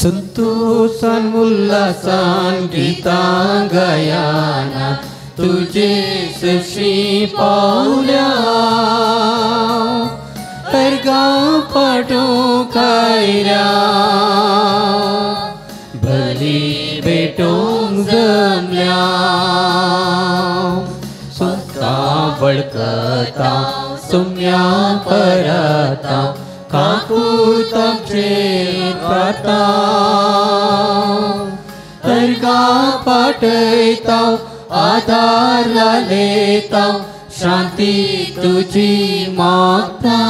संतोषान उल्हासान गीतां गायना तुजे सशी पावल्या अर्गां पाटोवंक आयल्या बली भेटोवंक जमल्या स्वता वळखता सुम्या परता काकूत आमचेर प्राता अर्गां पाटयता आदार लायता शांती तुजी मागता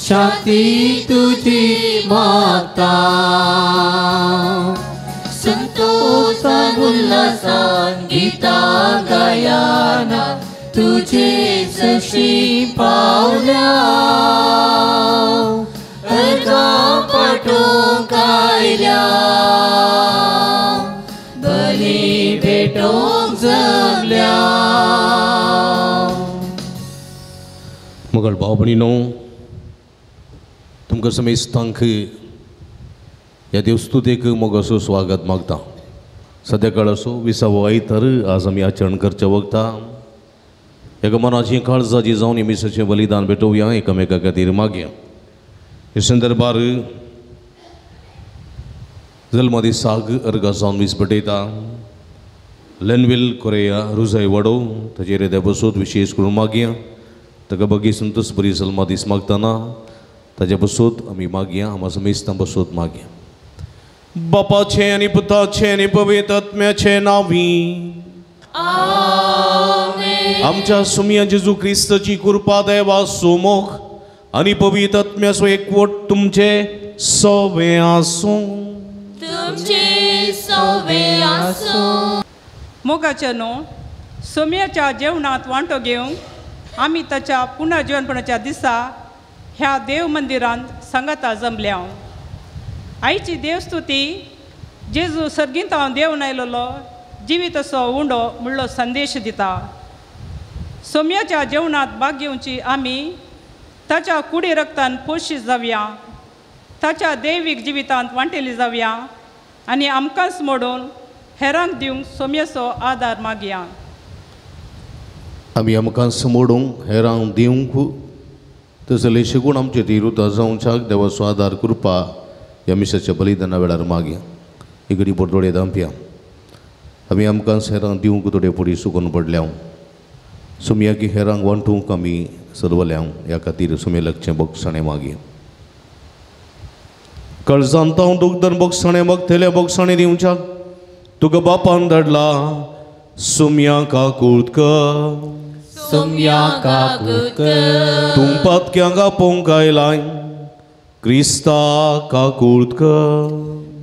शांती तुजी मागता संतोषान उल्हासान गीतां गायना तुजे सशी पावल्या अर्गां पाटोवंक आयल्या बली भेटोवंक जमल्या. मगळ भाव भयणीनो, तुमकां समेस्तांक ह्या देवस्तुतेक मोगाचो स्वागत मागता. सद्या काळाचो विसावो आयतार आज आमी आचरण करच्या वखता एका मनाची काळजाची जावन ह्या मिसाचें बलिदान भेटोवया, एकामेका खातीर मागया. हे संदर्भार जल्मा दिसाक अर्गां जावन वीस भेटयता लेनविल कोरेया रुजाय वाडो ताचेर देव बसोत विशेश करून मागया. ताका बगी संतोष बरी जल्मा दीस मागतना ताच्या बसोत आमी मागया, आमा समेस्तां बसोत मागया. बापाचें आनी पुताचें आनी पवित्र आत्म्याचें नांवी आमेन. आमच्या सुमया जेजू क्रिस्ताची कृपा देवा सुमोख आनी पवित्र आत्म्याचो एकवट तुमचे सवे आसूं. तुमचे सवे आसूं. मोगाचे न्हू सोम्याच्या जेवणांत वांटो घेवंक आमी ताच्या पुनर्जीवनपणाच्या दिसा ह्या देव मंदिरांत सांगाता जमल्या. आयची देवस्तुती जेजू सर्गींत हांव देवन आयलेलो जिवीत असो उंडो म्हणलो संदेश दिता. सोम्याच्या जेवणांत भाग घेवची आमी ताच्या कुडी रक्तान पोशीत जावया, ताच्या दैवीक जिवितांत वांटेली जावया आनी आमकांच मोडून हेरांक दिवंक सोम्याचो आदार मागया. आमी आमकां मोडूंक हेरांक दिवंक तसले शिकून आमचे तिरुता जावच्याक देवाचो आदार कृपा ह्या मिसाच्या बलिदाना वेळार मागया. इगडी पोटोडे दांपया. आमी आमकां हेरांक दिवंक थोडे फुडें सुकून पडल्या सुमया की हेरांक वांटूंक आमी सरवल्या ह्या खातीर सुमे लागचें बोगसाणें मागया. कळजांत हांव दुखदन बोगसाणें मागतले बोगसाणें दिवच्याक तुका बापान धाडला सुमया काकूत कर. सुमया काकूत कर. तूं पातक्यांक आपोवंक आयलाय क्रिस्ता काकूत कर.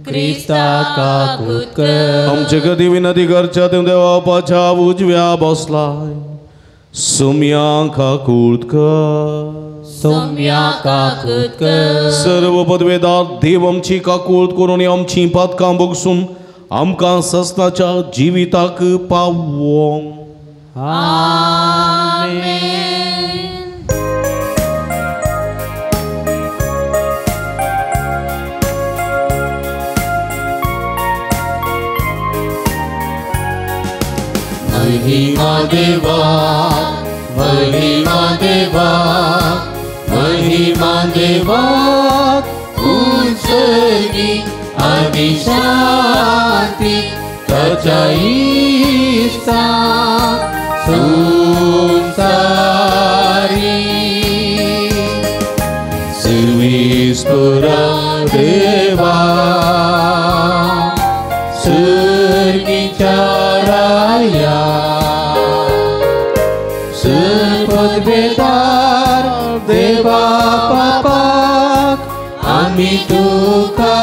क्रिस्ता काकूत कर. आमचे गदी विनती करच्या तूं देवापाच्या उजव्या बसलाय सुमया काकूत कर. सुमया काकूत कर. सर्व पदवेदार देव आमची काकूत करून आमची पातकां भोगसून आमकां सस्नाच्या जिविताक पावोवंक. आमेन. महिमा देवा महिमा देवा महिमा देवा उंचगी आनी शांती ताच्या इश्टा संसारी सर्वेस्परा देवा सर्गीच्या राया सर्वपदवेदार देवा बापाक आमी तुका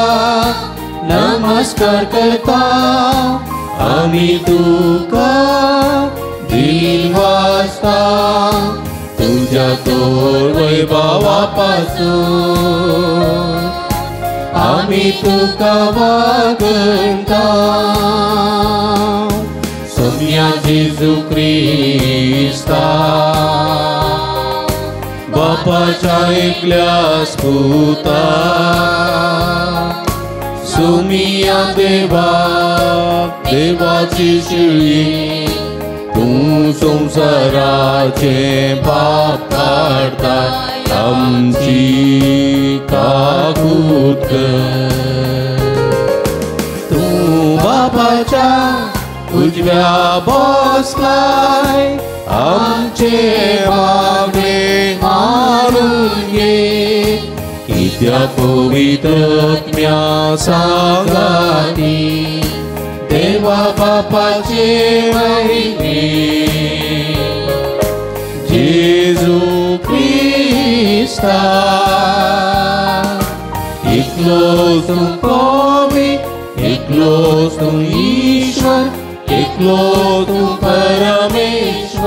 नमस्कार करता आमी तुका दिल वाजता तुझ्या तोर वैभवा पासून आमी तुका वागणता सोम्या जेजू क्रिस्ता बापा बापाच्या एकल्यास पुता सोमिया देवा देवाची शिळी तूं संवसाराचे पाप काडता आमची काकूत कर. तूं बापाच्या उजव्या बसलाय आमचे मागणे मानून घे कित्याक पवित्र आत्म्या सांगाती देवा बापाचे महिमे जेजू क्रिस्ता एकलो तूं पवी एकलो तूं ईश्वर एकलो तूं परमेश्वर.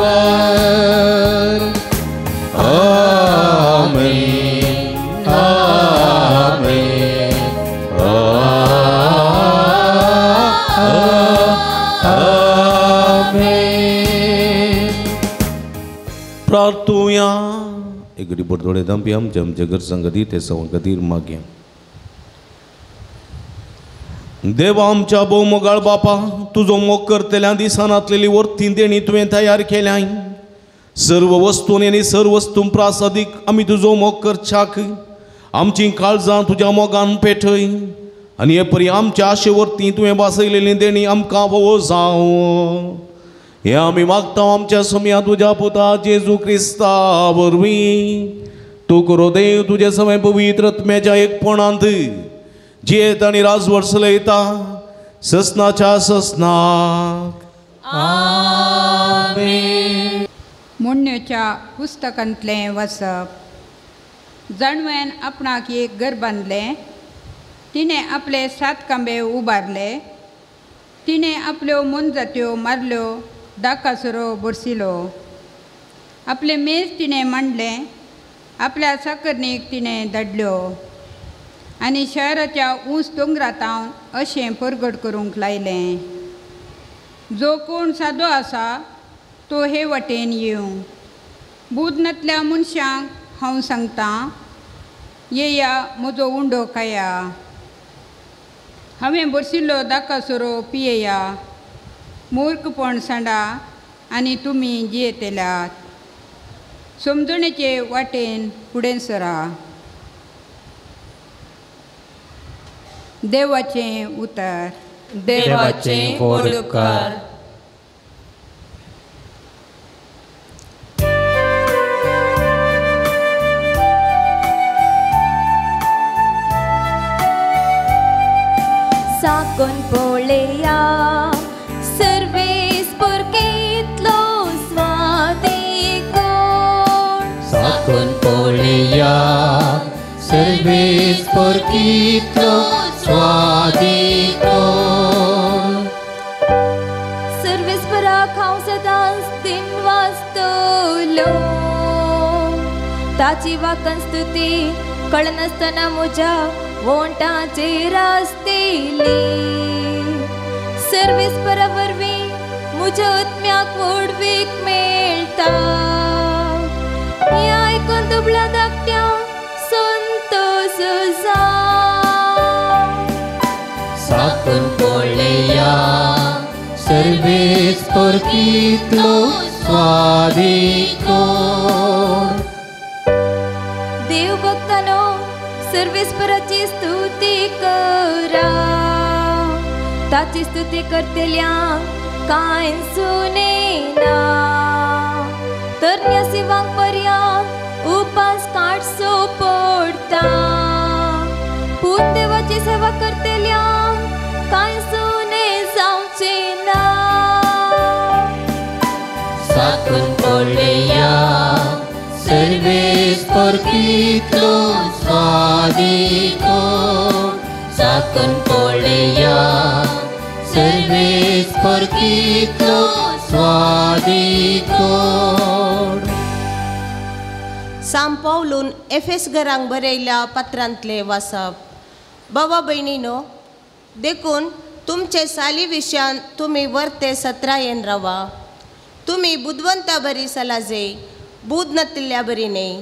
आमेन आमेन आमेन. प्रार्थुया एक बोटोडे दामपी आमच्या आमच्या गरजां खातीर ते सवां खातीर मागया. देवा आमच्या भोव मोगाळ बापा तुजो मोग करतल्या दिसानातलेली वरती देणी तुवें तयार केल्याय. सर्व वस्तूंनी आनी सर्व वस्तूं प्रासादीक आमी तुजो मोग करच्याक आमची काळजां तुज्या मोगान पेटय आनी हे परी आमच्या आशे वरती तुवें वासयलेली देणी आमकां फावो जावं. हें आमी मागता आमच्या सोम्या तुज्या पुता जेजू क्रिस्ता वरवीं. तूं करो देव तुजे समें पवित्र आत्म्याच्या एकपणांत जियेत आनी राजवट चलयता ससनाच्या ससनाक. आमेन. मोडण्याच्या पुस्तकांतलें वाचप. जाणवयान आपणाक एक घर बांदलें, तिणें आपले 7 खांबे उबारले, तिणें आपल्यो मोनजात्यो मारल्यो, दाकासरो बरसिलो, आपलें मेज तिणें मांडलें, आपल्या साकरणीक तिणें धाडल्यो आनी शहराच्या ऊंच दोंगरांत अशें परगट करूंक लायलें, जो कोण सादो आसा तो हे वाटेन येवं. बूद नातल्या मनशांक हांव सांगतां, येया म्हजो उंडो खाया, हांवें बरसिल्लो दाकासरो पियेया, मूर्खपण सांडा आनी तुमी जियेतल्यात. समजणेचे वाटेन फुडें सरा. देवाचें उतर. देवाचें व्हड उपकार. साकून पळया सर्वेस पुरकेतलो स्वादिकोण. साकून पळया सर्वेस पुरकेतलो स्वादिकोण. सर्वेस पराक हांव सदांच दिन वाचतलो, ताची वाकन स्तुती कळनासतना म्हज्या वोंटाचेर आसतली. सर्वेस परा वरवीं म्हज्या आत्म्याक व्हडवीक मेळटा, हें आयकून दुबळ्या धाकट्यांक संतोश जा. साकून पळया सर्वेस पुरकेतलो स्वादिकोण. देव भक्तानो सर्वेस्पराची स्तुती करा, ताची स्तुती करतल्यांक कांय सुनेना. तरण्या शिवांक पर्यांत उपास काडचो पडटा, पूण देवाची सेवा करतल्यांक कांय सुने जावचें ना. साकून पळया सर्वेस पुरकेतलो स्वादिकोण. साकून पळया सर्वेस पुरकेतलो स्वादिकोण. सांत पावलून एफेस घरांक बरयल्या पत्रांतलें वाचप. बाबा भयणीनो, देखून तुमचे साली विशयान तुमी वर्ते सत्रायेन रावा. तुमी बुदवंता बरी सलाजे, बूद नातिल्ल्या बरी न्हय.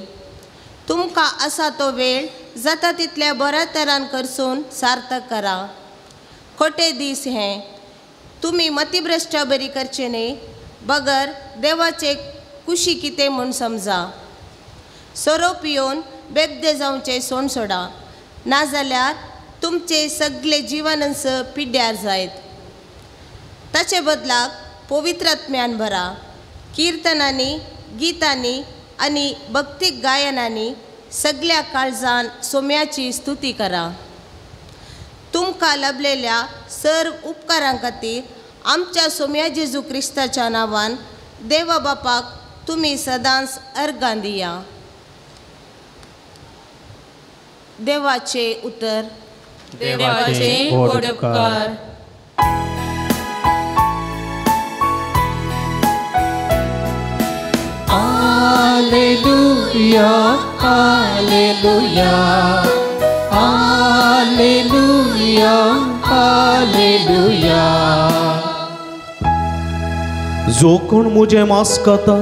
तुमकां आसा तो वेळ जाता तितल्या बऱ्या तरान करसून सार्थक करा. खोटे दीस हे तुमी मतिभ्रश्ट बरी करचे न्ही बगर देवाचे कुशी कितें म्हूण समजा. सोरो पियोवन बेबदे जावचे सोण सोडा, नाजाल्यार तुमचे सगळे जिवनंस पिड्ड्यार जायत. ताचे बदलाक पवित्रात्म्यान भरा. किर्तनांनी, गीतांनी आनी भक्तीक गायनांनी सगळ्या काळजान सोम्याची स्तुती करा. तुमकां लाभलेल्या सर्व उपकारां खातीर आमच्या सोम्या जेजू क्रिस्ताच्या नांवान देवा बापाक तुमी सदांच अर्गां दिया. देवाचे उतर. देवाचे उपकार. Alleluia, alleluia, alleluia, alleluia. जो कोण मुझे मांस खाता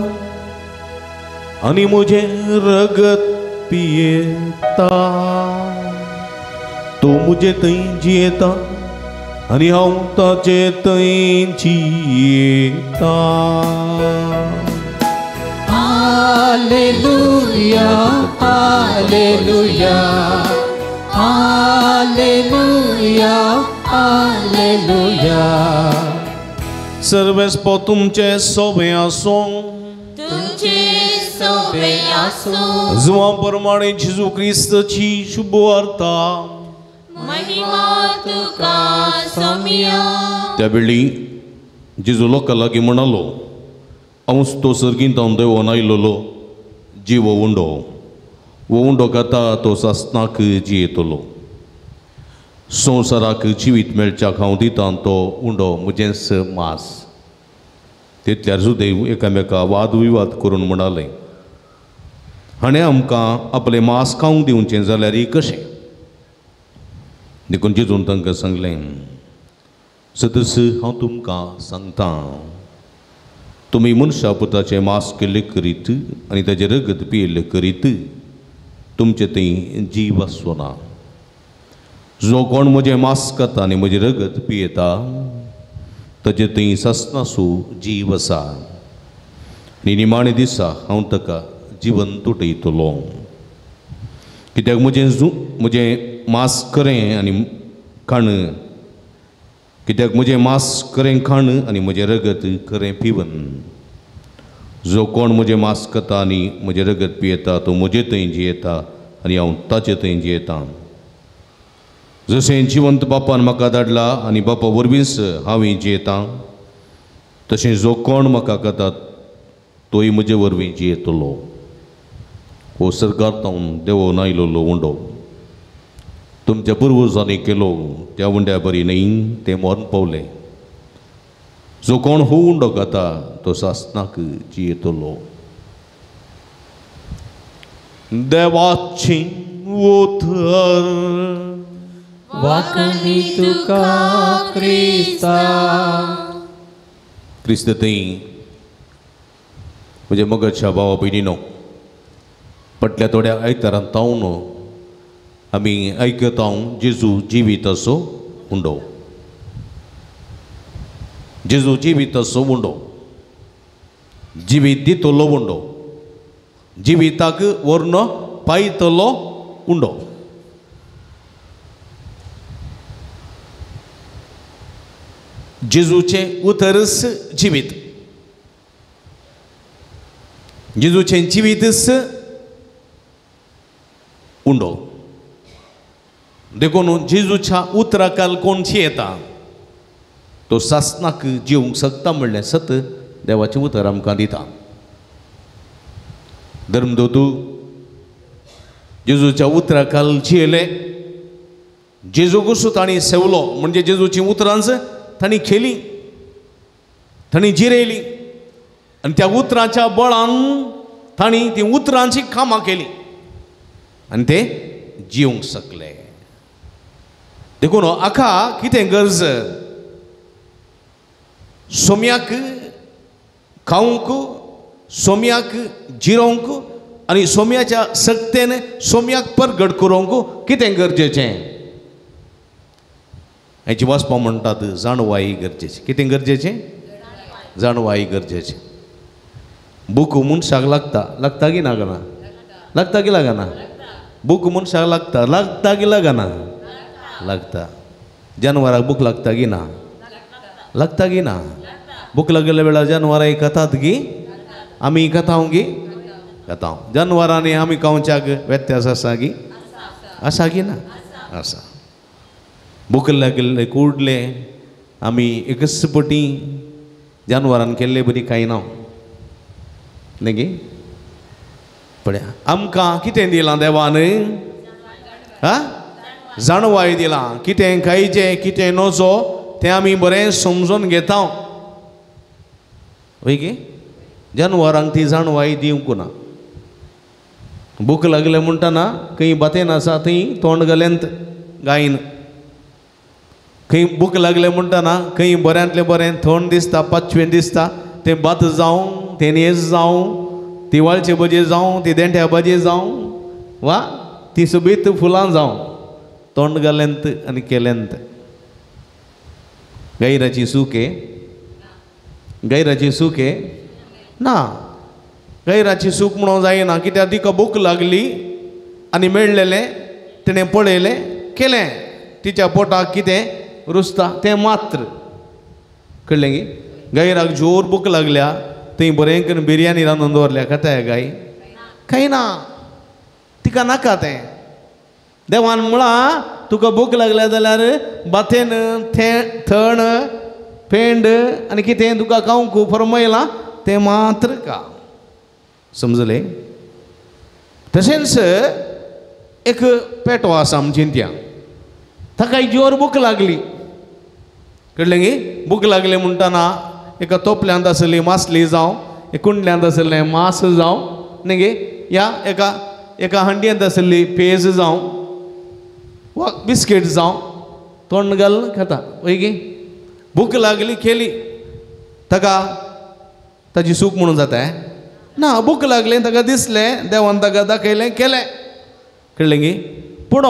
आनी मुझे रगत पियेता तो मुझे थंय जियेता आनी हांव ताचे थंय जियेता. Alleluia, alleluia, alleluia, alleluia. सर्वेस्पो तुमचे सोबे आसूं, तुमचे सोबे आसूं. जुवां प्रमाणे जेजू क्रिस्ताची शुभ वार्ता. महिमा तुका सोम्या. त्या वेळी जेजू लोकां लागीं म्हणालो, हांवच तो सर्गींत देंवोन आयलोलो जिवो उंडो. हो उंडो खाता तो सासणाक जियेतलो. संवसाराक जिवीत मेळच्याक हांव दितां तो उंडो म्हजेंच मांस. तितल्यार सुदेव एकामेका वादविवाद करून म्हणाले, हाणें आमकां आपलें मांस खावंक दिवचें जाल्यार कशें? देखून जेजून तांकां सांगलें, सदस हांव तुमकां सांगतां, तुमी मनशा पुताचें मांस केल्लें करीत आनी ताचें रगत पियेल्लें करीत तुमचें थंय जीव आसचो ना. जो कोण म्हजें मांस खाता आनी म्हजें रगत पियेता ताचें थंय सासणासो जीव आसा आनी निमाणे दिसा हांव ताका जिवंत उठयतलो. कित्याक म्हजें मांस खरें आनी खाण, कित्याक म्हजें मांस खरें खाण आनी म्हजें रगत खरें पिवन. जो कोण म्हजें मांस खाता आनी म्हजें रगत पियेता तो म्हजे थंय जियेता आनी हांव ताचे थंय जियेतां. जशें जिवंत बापान म्हाका धाडला आनी बापा वरवींच हांवूय जियेतां, तशें जो कोण म्हाका खाता तोय म्हजे वरवीं जियेतलो. हो सरकार तावन देवोन आयलोलो उंडो तुमच्या पुर्वजांनी केलो त्या उंड्या बरी न्हय ते मरण पावले. जो कोण हो उंडो खाता तो सासणाक जियेतलो. देवाची उतर. वाकणी तुका क्रिस्ता. क्रिस्त थंय म्हज्या मोगाच्या भावा भयणीनो, पटल्या थोड्या आयतारान तावन आमी आयकता जेजू जिवीत असो उंडो, जेजू जिवीत असो उंडो, जिवीत दितलो उंडो, जिविताक वर्ण पायतलो उंडो. जेजूचें उतरच जिवीत, जेजूचें जिवीतच उंडो. देखून जेजूच्या उतराकाल कोण येता तो सासणाक जिवंक शकता म्हणलें सत देवाचें उतर आमकां दिता. धर्मदूत जेजूच्या उतराकाल जियेले, जेजू कसो तांणी सेवलो म्हणजे जेजूची उतरांच तांणी खेली, तांणी जिरयली आनी त्या उतरांच्या बळान तांणी ती उतरांची कामां केली आनी ते जिवंक शकले. देखून आका कितें गरज, सोम्याक खावंक, सोम्याक जिरोवंक आनी सोम्याच्या सक्तेन सोम्याक परगट करूंक कितें गरजेचें? हाची वाचपा म्हणटात जाणवाय गरजेची. कितें गरजेचें? जाणवाय गरजेचें. बूक मनशाक लागता, लागता की लागना? लागता की लागना? बूक मनशाक लागता, लागता की लागना? लागता. जानवराक भूक लागता की ना? लागता की ना? भूक लागल्या वेळार जानवरां खातात की आमी खाता की खाता? जानवरांनी आमी खावच्याक व्यत्यास आसा की? आसा की ना? आसा. भूक लागले कुडले आमी एकच पटी जानवरान केल्ले बरी खायना न्ही गे? पळया आमकां कितें दिलां देवान? हा, जाणवाय दिलां. कितें खायचें कितें नजो तें आमी बरें समजून घेता. वय गे? जानवरांक ती जाणवाय दिवंक ना. भूक लागले म्हणटना खंय बातेन आसा थंय तोंड घालेंत गायन, खंय भूक लागले म्हणटना खंय बऱ्यांतलें बरें थंड दिसता, पाचवें दिसता, तें भात जावं, तें न्हेस जावं, ती वाळचे भाजी जावं, ती देंठ्या भाजी जावं वा ती सोबीत फुलां जावं, तोंड घालेंत आनी केलेंत. गैराची सूख हे? गैराची सूख हे ना. गैराची सूख म्हणून जायना, कित्याक तिका भूक लागली आनी मेळ्ळेलें तिणें पळयलें केलें, तिच्या पोटाक कितें रुचता तें मात्र. कळ्ळें गी? गैराक जोर भूक लागल्या थंय बरें करून बिरयानी रांदून दवरल्या, खाताय गाय? खायना, तिका नाका तें. देवान म्हळां तुका भूक लागल्या जाल्यार बातेन थण पेंड आनी कितें तुका खावंक फरमयलां तें मात्र का. समजलें? तशेंच एक पेटो आसा आमचे त्या, ताका जोर भूक लागली. कळ्ळें गी? भूक लागली म्हणटना एका तोपल्यांत आसली मासली जावं, एक कुंडल्यांत आसलें मास जावं न्ही गे, या एका एका हंडयेंत आसली पेज जावं वा बिस्कीट जावं, तोंड घालून खाता. वय गे? भूक लागली केली, ताका ताजी सूख म्हणून जाता ना. भूक लागली ताका दिसलें, देवान ताका दाखयलें, केलें. कळ्ळें गी? पूण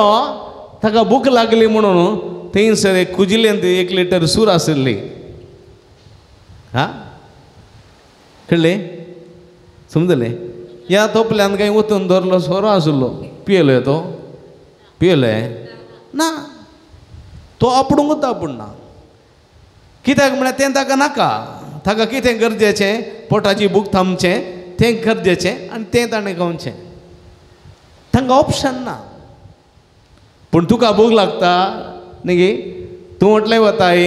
ताका भूक लागली म्हणून थंयसर एक कुजिलेंत 1 लिटर सूर आशिल्ली. हा, कळ्ळें? समजलें? ह्या तोपल्यान कांय वतून दवरलो सोरो आशिल्लो, पियेलो तो? पियेलो ना, तो आपडूंकच आपूण ना. कित्याक म्हळ्यार तें ताका नाका. ताका कितें गरजेचें, पोटाची भूक थांबचें तें गरजेचें आनी तें ताणें खावचें. तांकां ऑप्शन ना. पूण तुका भूक लागता न्ही गे, तूं म्हटलें वताय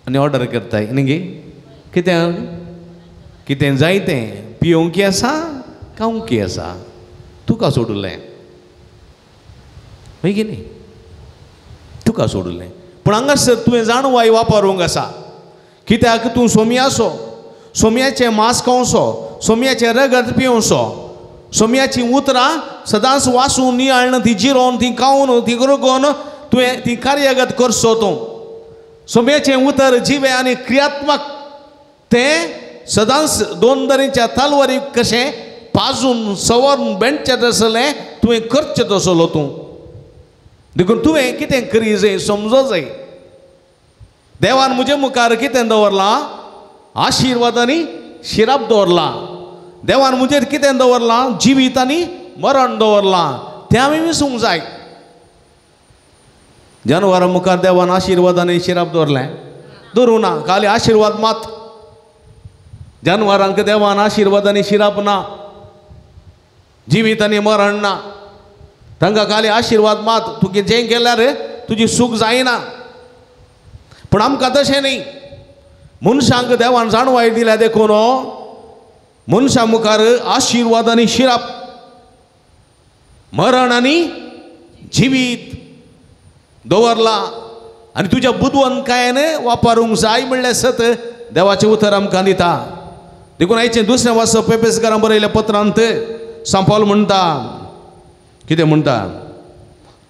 आनी ऑर्डर करताय न्ही गे, कितें कितें जाय तें पिवंकी आसा खावंकी आसा, तुका सोडलें. हय की न्ही? तुका सोडलें. पूण हांगासर तुवें जाणवाय वापरूंक आसा. कित्याक तूं सोम्याचो, सोम्याचें मांस खावचो, सोम्याचें रगत पिवचो, सोम्याचीं उतरां सदांच वासून नियाळन ती जिरोवन ती खावन ती रगोवन तुवें ती कार्यगत करचो. तूं सोम्याचें उतर जिवें आनी क्रियात्मक, तें सदांच दोन दरेच्या तालवारी कशें पाजून सवरून बेणचें तसलें तुवें करचें तसलो तूं. देखून तुवें कितें करी जाय समजो जाय. देवान म्हजे मुखार कितें दवरलां? आशिर्वाद आनी शिराप दवरलां. देवान म्हजेर कितें दवरलां? जिवीत आनी मरण दवरलां. तें आमी विसूंक जाय. जानवरां मुखार देवान आशिर्वाद आनी शिराप दवरलें? दवरूं ना, खाली आशिर्वाद मात. जानवरांक देवान आशिर्वाद आनी शिराप ना, जिवीत आनी मरण ना. तांकां खाली आशिर्वाद मात. तुगे जें केल्यार तुजी सूख जायना. पूण आमकां तशें न्ही. मनशांक देवान जाणवाय दिल्या देखून मनशां मुखार आशिर्वाद आनी शिराप, मरण आनी जिवीत दवरला. आनी तुज्या बुदवंतकायेन वापरूंक जाय म्हणल्यार सत देवाचें उतर आमकां दिता. देखून आयचें दुसरें वाचप एफेसकारां बरयल्या पत्रांत सांपावल म्हणटा, कितें म्हणटा?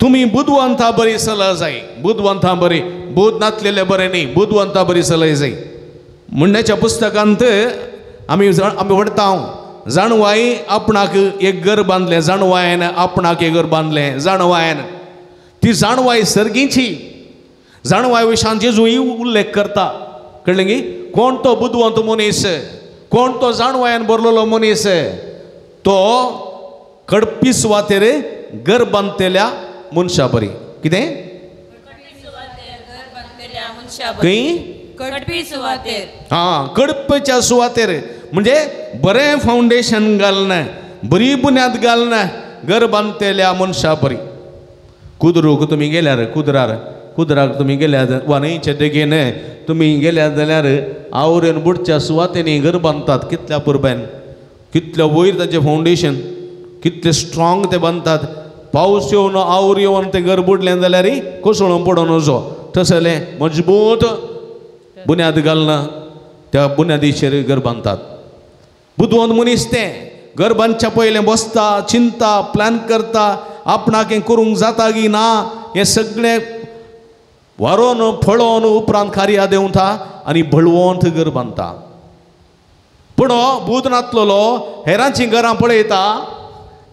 तुमी बुदवंता बरी सलह जाय. बुदवंता बरी, बुद नातलेले बरें न्ही, बुदवंता बरी सलह जाय. म्हणण्याच्या पुस्तकांत आमी आमी वडता जाणवाय आपणाक एक घर बांदलें, जाणवायन आपणाक एक घर बांदलें, जाणवायन ती जाणवाय सर्गीची जाणवाय विशान जेजू उल्लेख करता. कळ्ळें गी? कोण तो बुदवंत मनीस, कोण तो जाणवायन भरलेलो मनीस, तो कडपी सुवातेर घर बांदतल्या मनशा बरी. कितें खंय? कडपी सुवातेर. हां, कडपेच्या सुवातेर म्हणजे बरें फावंडेशन घालना, बरी बुन्याद घालना घर बांदतल्या मनशा बरी. कुदरूक तुमी गेल्यार, कुदरार कुदराक तुमी गेल्यार वा न्हंयचे देगेन तुमी गेल्यार जाल्यार आवरेन बुडच्या सुवातेनी घर बांदतात. कितल्या पुरबेन, कितल्या वयर ताचें फावंडेशन, कितले स्ट्रॉंग ते बांदतात. पावस येवन आवर येवन तें घर बुडलें जाल्यार कोसळून पडोन वचो तसलें मजबूत बुन्याद घालना त्या बुन्यादीचेर घर बांदतात. बुदवंत मनीस तें घर बांदच्या पयलें बसता, चिंता, प्लॅन करता, आपणाक हें करूंक जाता की ना हें सगळें वारोवन फळोवन उपरांत कार्या देंवता आनी बळवंत घर बांदता. पूण बूद नातलेलो हेरांचीं घरां पळयता,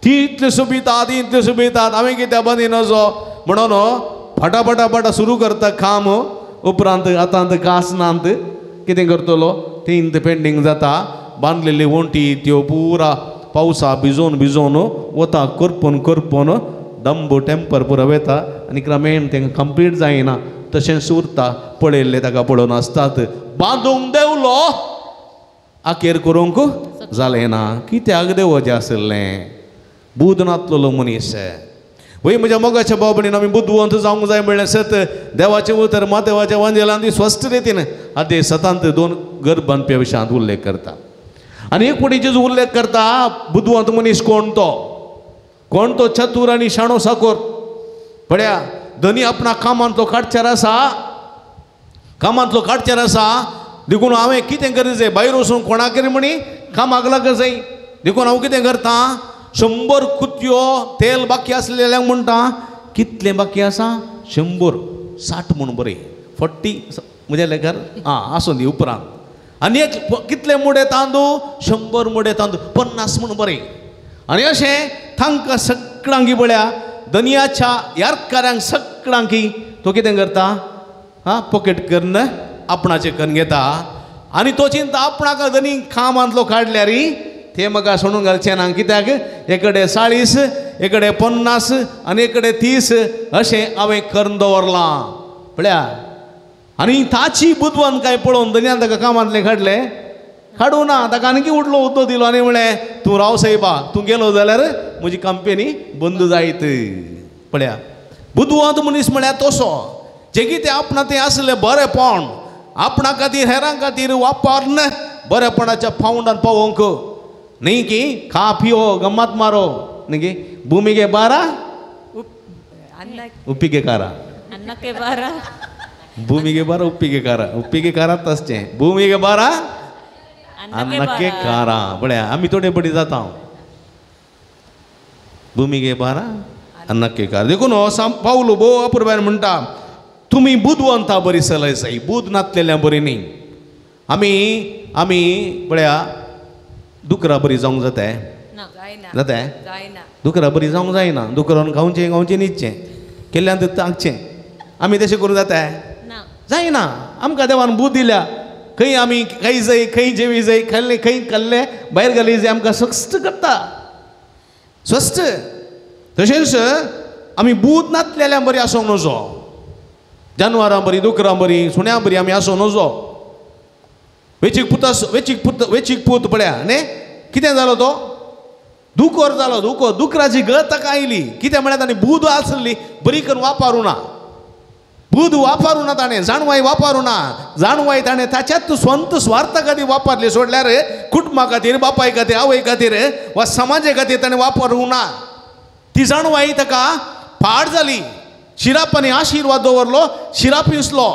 ती इतली सोबितात, ती इतली सोबितात, हांवें कित्याक बांदी नजो म्हणून फटाफटाफटा सुरू करता काम. उपरांत आतां कास नात कितें करतलो, तीन पेंडींग जाता. बांदलेली वण्टी त्यो पुरा पावसा भिजोवन भिजोवन वता, करपून करपून दंबो टेंपर पुरो वेता आनी क्रमेण तें कंप्लीट जायना, तशेंच उरता. पळयल्लें ताका पळोवन आसतात. बांदूंक देंवलो आखेर करूंक जालें ना. कित्याक देवचें आशिल्लें? बूद नातलेलो मनीस. वय म्हज्या मोगाच्या भाव भयणीन, आमी बुदवंत जावंक जाय म्हणलें सत देवाचें उतर मातेवाच्या वांजेलान ती स्वस्थ रितीन आदी सतांत दोन घर बांदप्या विशयांत उल्लेख करता. आनी एक फावटी जेजू उल्लेख करता बुदवंत मनीस कोण तो, कोण तो चतूर आनी शाणो साकोर. पळया धनी आपणा कामांतलो काडचेर आसा, कामांतलो काडचेर आसा, देखून हांवें कितें करीत जाय, भायर वचून कोणाक म्हणी कामाक लागत जाय, देखून हांव कितें करता, 100 कुतयो तेल बाकी आसलेल्यांक म्हणटा कितलें बाकी आसा, 160 म्हूण बरें 40 म्हज्या लेखार आं आसूं दी. उपरांत आनी एक कितले मुडे तांदूळ, 100 मुडे तांदूळ, 50 म्हूण बरें. आनी अशें तांकां सगळ्यांकी पळया दनयाच्या यारकाऱ्यांक सगळ्यांकी तो कितें करता, आं पॉकेट करून आपणाचें करून घेता. आनी तो चिंता आपणाक दनी कामांतलो काडल्यार ते म्हाका सोडून घालचें ना, कित्याक एकडे 40, एकडे 50 आनी एकडे 30 अशें हांवें करून दवरलां. पळया आनी ताची बुदवंत काय पळोवन दनयान ताका कामांतलें काडलें, काडूं ना, ताका आनीक उडलो उदो दिलो आनी म्हणलें तूं राव सायबा, तूं गेलो जाल्यार म्हजी कंपनी बंद जायत. पळया बुदवंत मनीस म्हळ्यार तसो जे कितें आपणा तें आसलें बरेंपण आपणा खातीर हेरां खातीर वापरून बरेपणाच्या पावंडान पावोवंक न्ही की खा पियो गम्मत मारो न्ही की भुमिगे बारा उप्पिगे कारा, भूमिगे बारा उप्पिगे कारा, उप्पिगे कारात आसचें, भुमिगे बारा अन्नके कारा. पळया आमी थोडे बडी जाता, भुमिगे बारा अन्नके कारा. देखून हो पावलो भोव अपुरबायन म्हणटा तुमी बुदवंता बरी सलय जाय, बुद नातलेल्या बरी न्ही. आमी आमी पळया दुकरा बरी जावंक जाता, जाता दुकरा बरी जावंक जायना, दुकरान खावचें खावचें न्हिदचें केल्ल्यान तांकचें, आमी तशें करूं जाता जायना. आमकां देवान बूद दिल्या, खंय आमी खंय जाय खंय जेवी जाय, खाल्लें खंय खाल्लें भायर घाली जाय, आमकां स्वस्थ करता स्वस्थ. तशेंच आमी बूद नातलेल्या बरी आसूंक नजो, जानवरां बरी दुकरां बरी सुण्यां बरी आमी आसूंक नजो. वेचीक पुता वेचीक पूत वेचीक पूत पळया न्ही कितें जालो तो दुकोर जालो, दुकोर दुकराची गत ताका आयली. कितें म्हळ्यार ताणें बूद आसली बरी करून वापरूं ना, बूद वापरूं ना ताणें, जाणवाय वापरूं ना, जाणवाय ताणें ताच्याच स्वंत स्वार्था खातीर वापरली, सोडल्यार कुटुंबा खातीर बापाय खातीर आवय खातीर वा समाजा खातीर ताणें वापरूं ना. ती जाणवाय ताका पाड जाली, शिरापांनी आशिर्वाद दवरलो, शिराप विसलो,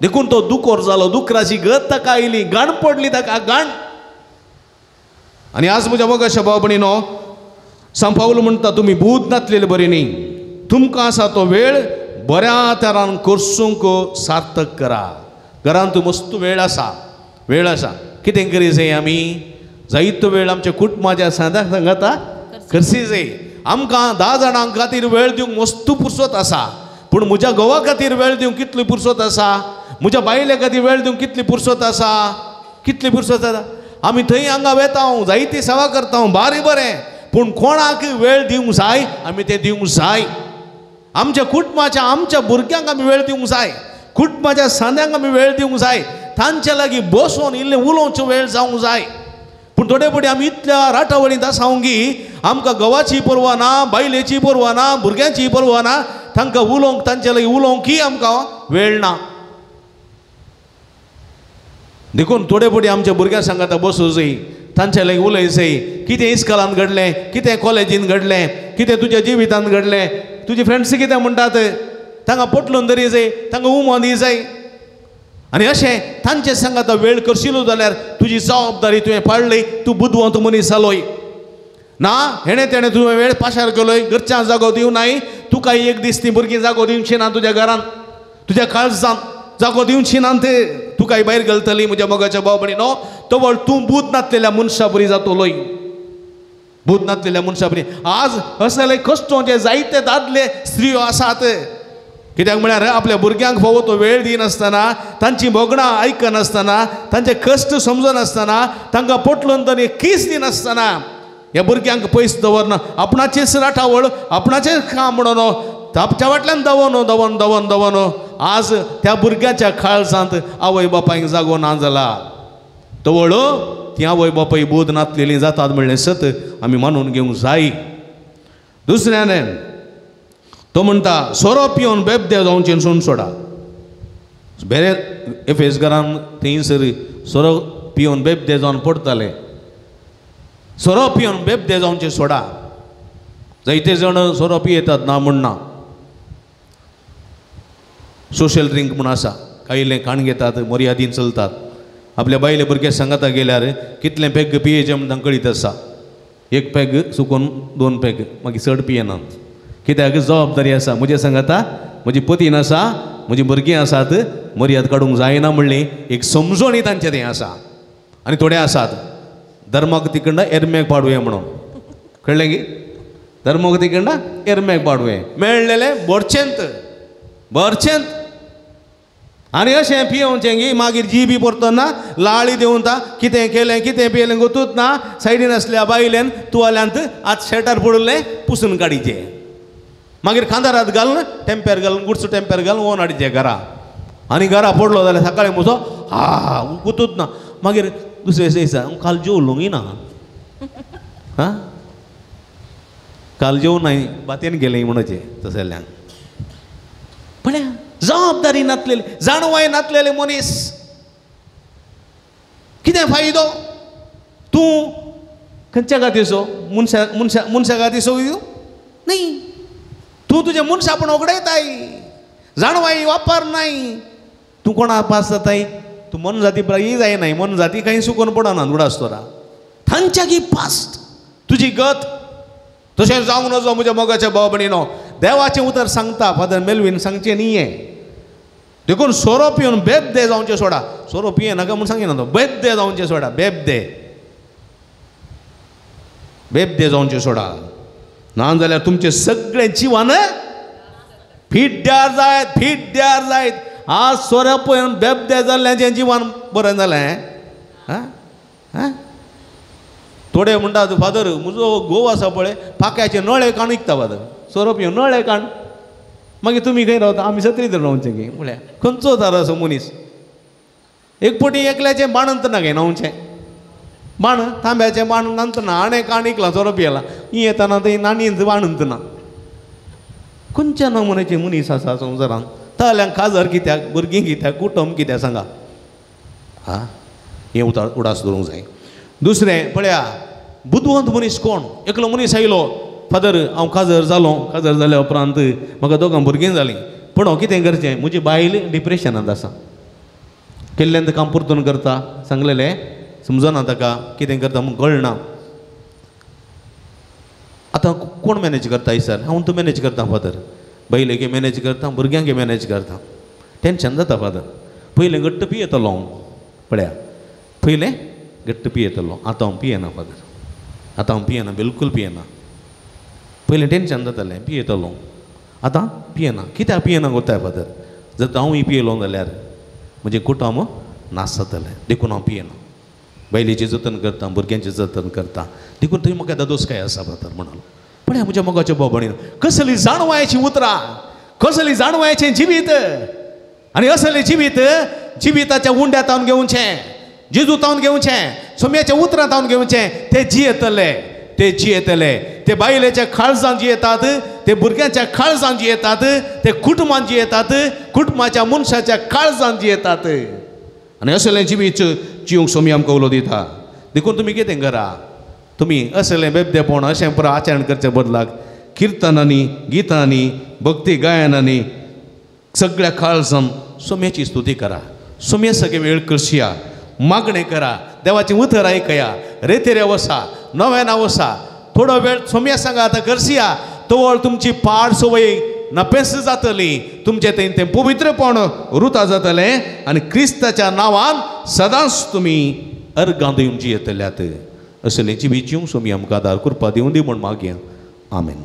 देखून तो दुकोर जालो, दुकराची गत ताका आयली, गाण पडली ताका गाण. आनी आज म्हज्या मोगाच्या भाव भयणीनो, सांत पावल म्हणटा तुमी बूद नातलेले बरी न्ही, तुमकां आसा तो वेळ बऱ्या तरान करसूंक सार्थक करा. घरांत मस्त वेळ आसा, वेळ आसा, कितें करी जाय आमी, जायतो वेळ आमच्या कुटुंबाच्या सांदा सांगाता करसी जाय. आमकां 10 जाणां खातीर वेळ दिवंक मस्तू पुरसत आसा, पूण म्हज्या घोवा खातीर वेळ दिवंक कितली पुरसत आसा, म्हज्या बायले खातीर वेळ दिवंक कितली पुरसत आसा, कितली पुरसत आसा. आमी थंय हांगा वेता, जायती सेवा करता, बारी बरें, पूण कोणाक वेळ दिवंक जाय आमी तें दिवंक जाय. आमच्या कुटुंबाच्या आमच्या भुरग्यांक आमी वेळ दिवंक जाय, कुटुंबाच्या सांद्यांक आमी वेळ दिवंक जाय, तांच्या लागीं बसून इल्लें उलोवचो वेळ जावंक जाय. पूण थोडे फावटी आमी इतल्या राटावळींत आसा की आमकां घोवाची पर्वा ना, बायलेची पर्वा ना, भुरग्यांची पर्वा ना, तांकां उलोवंक तांच्या लागीं उलोवंकय आमकां वेळ ना. देखून थोडे फावटी आमच्या भुरग्यां सांगाता बसूं जाय, तांच्या लागीं उलय जाय, कितें इस्कॉलांत घडलें, कितें कॉलेजींत घडलें, कितें तुज्या जिवितांत घडलें, तुजी फ्रेंड्स कितें म्हणटात, तांकां पोटलून दरी जाय, तांकां उमो दी जाय. आनी अशें तांचे सांगाता वेळ करशिलो जाल्यार तुजी जबाबदारी तुवें पाळ्ळी, तूं बुदवंत मनीस जालोय. ना हेणें तेणें तुवें वेळ पाशार केलोय, घरच्यां जागो दिवं नाय, तुका एक दीस ती भुरगीं जागो दिवची ना तुज्या घरांत, तुज्या काळजांत जागो दिवची ना, ते तुकाय भायर घालतली. म्हज्या मोगाच्या भाव भयणीनो, तवळ तूं बूद नासलेल्या मनशा बरी जातलोय, बूद नासलेल्या मनशा बरी. आज असले कश्टोचे जायते दादले स्त्रियो आसात, कित्याक म्हळ्यार आपल्या भुरग्यांक फावो तो वेळ दिनासतना, तांची भोगणां आयकनासतना, तांचे कश्ट समजनासतना, तांकां पोटलून तरी कीस दिनासतना ह्या भुरग्यांक पयस दवरना, आपणाचेच राटावळ आपणाचेच काम म्हणून तापच्या फाटल्यान दवोन दवोन दवोन दवोन आज त्या भुरग्याच्या काळजांत आवय बापायक जागो ना जाला. तवळ ती आवय बापाय बोध नासलेली जातात म्हणलें सत आमी मानून घेवंक जाय. दुसऱ्याने तो म्हणटा सोरो पिवन बेबदे जावचें सोडून सोडा. बेरे एफेस घरान थंयसर सोरो पिवन बेबदे जावन पडटाले, सोरो पिवन बेबदे जावचें सोडा. जायते जाण सोरो पियेतात ना म्हण ना, सोशल ड्रिंक म्हूण आसा, कायले खाण घेतात, मर्यादीन चलतात. आपल्या बायले भुरग्या सांगाता गेल्यार कितलें पेग पियेचें म्हण तांकां कळीत आसा, एक पेग सुकोवन 2 पेग, मागीर चड पियेनात. कित्याक जबाबदारी आसा, म्हजे सांगाता म्हजी पतीन आसा, म्हजी भुरगीं आसात, मर्याद काडूंक जायना म्हणली एक समजणी तांचें तें आसा. आनी थोडे आसात धर्माक तिकडा एरमेक पाडुया म्हणून, कळ्ळें की धर्माक तिकडा एरमेक पाडुया मेळ्ळेलें बोरचेंत बोरचेंत. आनी अशें पियोवचें की मागीर जी बी परतना लाळी देंवता, कितें केलें कितें पियेलें गोतूच ना, सायडीन आसल्या बायलेन तुवाल्यांत आत शर्टार पडिल्लें पुसून काडीचें, मागीर खांदारात घालून टेम्पेर घालून गुडसो टेम्पेर घालून ओन हाडचें घरा. आनी घरा पडलो जाल्यार सकाळीं म्हजो हा गुतूच ना. मागीर दुसरे दिसा काल जेवलोंगी ना, हां काल जेवण नाय बातेन गेलें म्हणचें तसल्यांक. पळया जबाबदारी नासलेली, जाणवाय नासलेले मनीस कितें फायदो? तूं खंयच्या गातीचो मनशा मनशा मनशा गातीचो न्ही, तूं तुजें मनशापण उगडयताय, जाणवाय वापर नाय, तूं कोणा पास जाताय? तूं मनजाती प्राय जायनाय, मनजाती कांय सुकोन पडना उडास तोरा तांच्या की पास्ट तुजी गत. तशें जावंक नजो म्हज्या मोगाच्या भाव भयणीनो, देवाचें उतर सांगता फादर मेलवीन सांगचें न्ही हें. देखून सोरो पिवन बेबदे जावचें सोडा, सोरो पिये नाका म्हूण सांगिना तो, बेबदे जावचें सोडा, बेबदे बेबदे जावचें सोडा, ना जाल्यार तुमचें सगळें जिवन फिड्ड्यार जायत, फिड्ड्यार जायत. आज सोरो पिवन बेबदे जाल्ल्याचें जिवन बरें जालें. आं आं थोडे म्हणटात फादर म्हजो घोव आसा पळय पाक्याचे नळे काण विकता फादर, सोरो पिवन नळे काण. मागीर तुमी खंय रावता? आमी सत्री रावचें की म्हळ्यार खंयचो दार असो मनीस एक पटी एकल्याचें बाणंत ना घेवन बाण तांब्याचें बाण नांत ना, आणे काण विकलां सोरो पियेला, ही येताना थंय नाणयेन बाणंत ना. खंयच्या नमुन्याचे मनीस आसा संवसारांत? ताल्यांक काजार कित्याक, भुरगीं कित्याक, कुटुंब कित्याक सांगा? हा हें उडास दवरूंक जाय. दुसरें पळया बुदवंत मनीस कोण? एकलो मनीस आयलो, फादर हांव काजर जालो, काजर जाल्या उपरांत म्हाका दोगां भुरगीं जालीं, पूण हांव कितें करचें? म्हजी बायल डिप्रेशनांत आसा, केल्ल्यान काम परतून करता, सांगलेलें समजना ताका कितें करता म्हूण कळना. आतां कोण मॅनेज करता सर? हांव तूं मॅनेज करता फादर, बायलेक मॅनेज करता, भुरग्यांक मॅनेज करता, टेंशन जाता फादर. पयलें घट्ट पियेतलो हांव, पळया पयलें घट्ट पियेतलो. आतां हांव पियेना फादर, आतां हांव पियेना, बिलकूल पियेना. पयलें टेंशन जातालें पियेतलो, आतां पियेना. कित्याक पियेना गोताय फादर? जर हांवूय पियेलो जाल्यार म्हजें कुटुंब नाश जातलें, देखून हांव पियेना. बायलेचें जतन करता, भुरग्यांचें जतन करता, देखून थंय म्हाका दादोसकाय आसा फादर म्हणालो. पळय म्हज्या मोगाच्या भाव कसली जाणवायेचीं उतरां, कसली जाणवायेचें जिवीत. आनी असलें जिवीत जिविताच्या उंड्या तावन घेवचें, जेजू तावन घेवचें, सोम्याच्या उतरां तावन घेवचें. ते जियेतले, ते जियेतले, ते बायलेच्या काळजान जियेतात, ते भुरग्यांच्या काळजान जियेतात, ते कुटुंबान जियेतात, कुटुंबाच्या मनशाच्या काळजान जियेतात. आनी असलें जिवीत जिवंक सोमी आमकां उलो दिता. देखून तुमी कितें करा, तुमी असलें बेबदेपण अशें पुरो आचरण करचे बदलाक किर्तनांनी, गितांनी, भक्ती गायनांनी सगळ्या काळजान सोम्याची स्तुती करा. सोम्या सगळे वेळ करशिया, मागणें करा, देवाचें उतर आयकया, रेतेऱ्या वसा, नव्याना वसा, थोडो वेळ सोम्या सांगा आतां करसिया, तवळ तुमची पाड संवय नपेस जातली, तुमचें थंय तें पवित्रपण रुता जातलें आनी क्रिस्ताच्या नांवान सदांच तुमी अर्गां दिवन जियेतल्यात. असलें जिवीत जिवंक सोमी आमकां आदार कृपा दिवन दी म्हूण मागया. आमेन.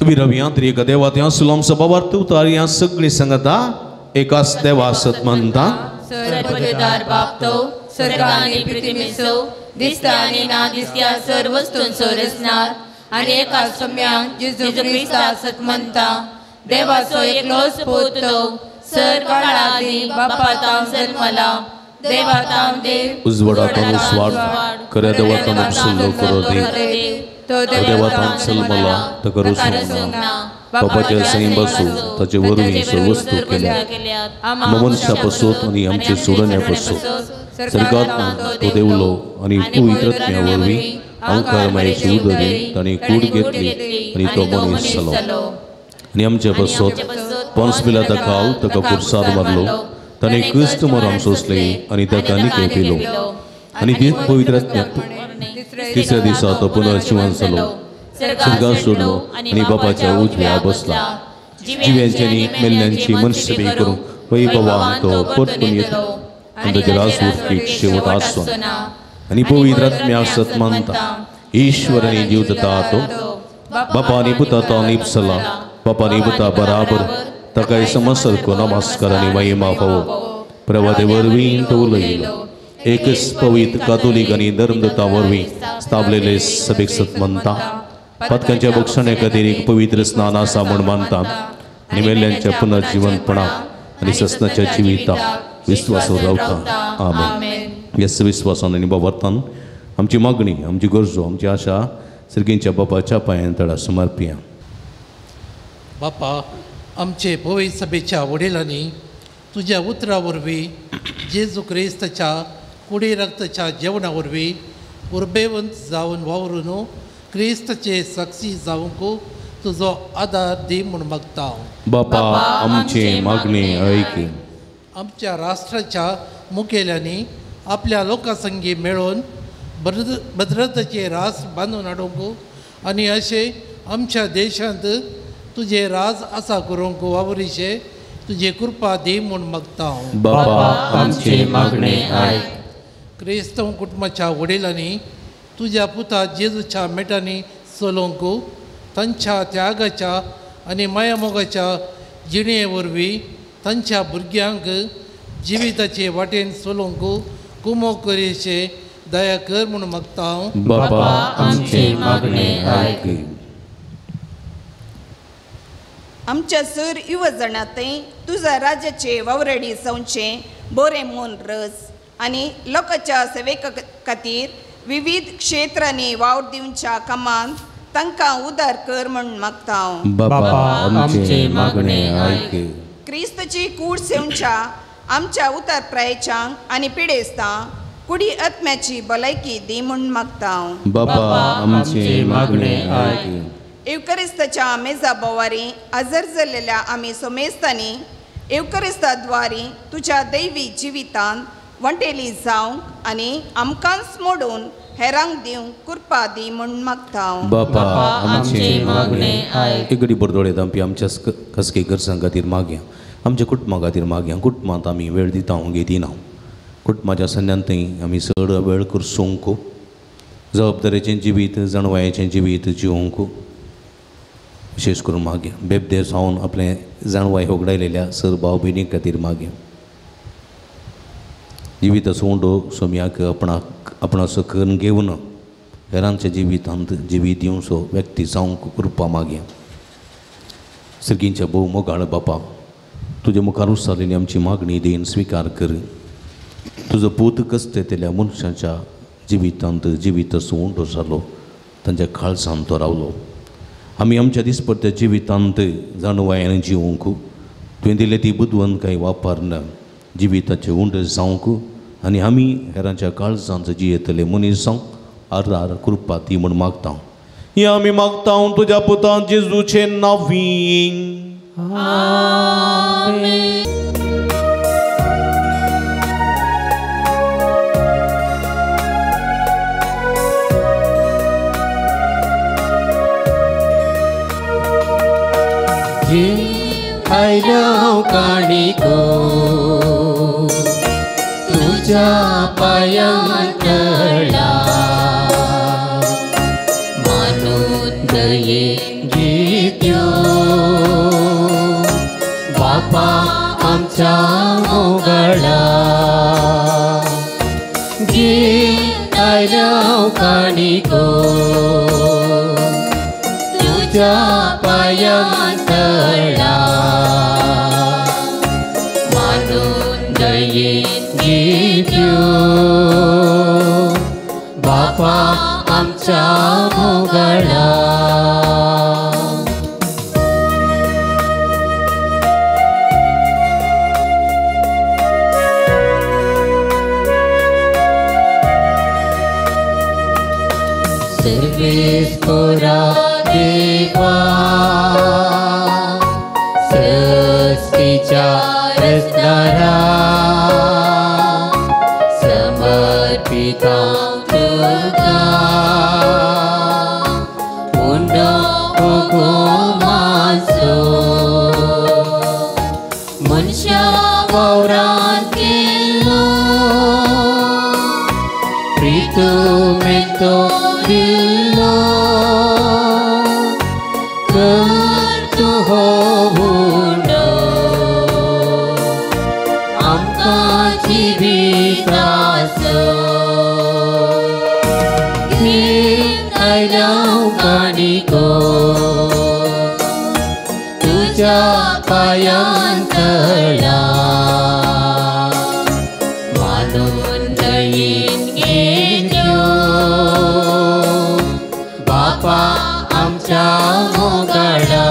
विरव्यांत्रिक देवा त्या सुलम सभावार्थ उतार सगळी संगता एकाच देवा सत मानता. सर्वदार बाप तो स्वर्ग आनी पृथ्वीचो दिसता आनी ना दिसत्या सर्व वस्तूंचो रचणार आनी एका सम्याक जेजू क्रिस्ता सत मानता. देवाचो एकलोच पूत तो सर काळादी बापा तावन जल्मला, देवा तावन देव, उजवाडा उजवाड, खऱ्या देवा तावन सल्लो करो देव, तो देवा तावन जल्मला, ताका रचूंक ना, बापाच्या सैं बसू ताचे वरवीं सर्व वस्तू केल्या, मनशा पसोत आनी आमचे सोडण्या पसोत सर्गात तो देवलो आनी पवित्र आत्म्या वरवीं अंकार मायेची उदरी ताणें कूड घेतली आनी तो मनीस जालो. आनी आमचे पसोत पोन्स पिलाता काल ताका पुरसाद मारलो, ताणें क्रिस्त मरण सोंसलें आनी ताका निके पिलो आनी तीच पवित्र आत्म्या तिसऱ्या दिसा तो पुनर्जिवन जालो, स्वर्गात सोडलो आनी बापाच्या उजव्या बसला. जिव्यांची आनी मेल्ल्यांची मनसबी करूंक वैभवान तो परतून येतलो आनी ताचे राजवटीक शेवट आसचो ना. आनी पवित्र आत्म्या सत मानता, ईश्वर आनी जीव दिता तो बापा आनी पुता तो निपसला, बापा आनी पुता बराबर ताका समसरको नमस्कार आनी महिमा फावो. प्रभाते वरवीं तो उलयलो, एकच पवित्र कातोलीक आनी धर्मदूता वरवीं स्थापलेले सभेक सत मानता. पातकांच्या बक्षण्या खातीर एक पवित्र स्नान आसा म्हूण मानता आनी मेल्ल्यांच्या पुनर्जिवनपणाक आनी ससनाच्या जिविताक विस्वास रावता. आमेन. येस विस्वासान आनी बाबर्तान आमची मागणी, आमची गरजो, आमची आशा सर्गींच्या बापाच्या पांयां तळा समर्पिया. बापा, आमचे भोवी सभेच्या वडिलांनी तुज्या उतरा वरवीं जेजू क्रिस्ताच्या कुडी रक्ताच्या जेवणा वरवीं उर्बेवंत जावन वावरून क्रिस्ताचे साक्षी जावंक तुजो आदार दी म्हूण मागता. बापा आमचे मागणे ऐक. आमच्या राष्ट्राच्या मुखेल्यांनी आपल्या लोकां संगी मेळून भद्रताचे रास बांदून हाडूंक आनी अशें आमच्या देशांत तुजें राज आसा करूंक वावरीचें तुजी कृपा दी म्हूण मागता. बापा आमचे मागणे आयक. क्रिस्तांव कुटुंबाच्या वडिलांनी तुज्या पुता जेजूच्या मेटांनी चलोवंक तांच्या त्यागाच्या आनी मायामोगाच्या जिणे वरवीं तांच्या भुरग्यांक जिविताचे वाटेन चलोवंक कुमो करीचे दया कर म्हूण मागता. बापा आमचे मागणे आयक. आमच्या सर युवजणांतय तुझ्या राज्याचे वावरडी जावचें बरें म्हूण रस आनी लोकांच्या सेवे खातीर विविध क्षेत्रांनी वावर दिवच्या कामांत तांकां उदार कर म्हूण मागता. बापा आमचे मागणे आयक. क्रिस्तची कूड सेवच्या आमच्या उतार प्रायेच्यांक आनी पिडेस्तांक कुडी आत्म्याची भलायकी दी म्हूण मागता. बापा आमचे मागणे आयक. येवकरिस्ताच्या मेजा बोवारी हजर जाल्लेल्या आमी सोमेस्तांनी येवकरिस्ताद्वारी तुज्या दैवी जिवितांत वंटेली जावंक आनी आमकांच मोडून हेरांक दिवंक कृपा दी म्हूण मागता. बापा आमचे मागणे आयक. एक घडी बरदोळे दामपी आमच्या खासगी गरजां खातीर मागया. आमच्या कुटुंबा खातीर मागया. कुटुंबांत आमी वेळ दिता घेतिना. कुटुंबाच्या सन्यांतय आमी चड वेळ करसूंक, जबाबदारेचें जिवीत, जाणवायेचें जिवीत जिवंक विशेश करून मागया. बेबदे जावन आपलें जाणवाय होगडायलेल्या सर भाव भयणी खातीर मागया. जिविताचो उंडो सोम्याक आपणाक आपणाचो करून घेवन हेरांच्या जिवितांत जिवीत दिवचो व्यक्ती जावंक कृपा मागया. सर्गींच्या भोव मोगाळ बापा, तुज्या मुखार उसारलेली आमची मागणी देन स्विकार कर. तुजो पूत कसतेल्या मनशाच्या जिवितांत जिविताचो उंडो जालो, तांच्या काळजांत तो रावलो. आमी आमच्या दिसपट्ट्या जिवितांत जाणवायेन जिवंक तुवें दिले ती बुदवंतकाय वापरन जिविताचे उंड जावंक आनी आमी हेरांच्या काळजांत जियेतले मनीस जावंक आदार कृपा ती म्हूण मागता. ही आमी मागता तुज्या पुतान जेजूचे नांवीं. आमेन. आयलो काणिको तुझ्या पायांतळा, मानून दये घेत्यो बापा आमच्या मोगळा. घे आयलो काणिको तुझ्या पायांतळा, मानून दये घेत्यो बापा आमच्या मोगळा. सर्वेस्परा देवा, सृष्टीच्या रचणारा, समर्पिता तुका उंडो उगो मानसो. मनशा वावरान केल्लो प्रितुमेंतो दिल्लो, कर तूं हो उंडो आमकां जिविताचो. घेवन आयलो काणिको तुज्या पायांतळा, मानून दयेन घेत्यो बापा आमच्या मोगाळा.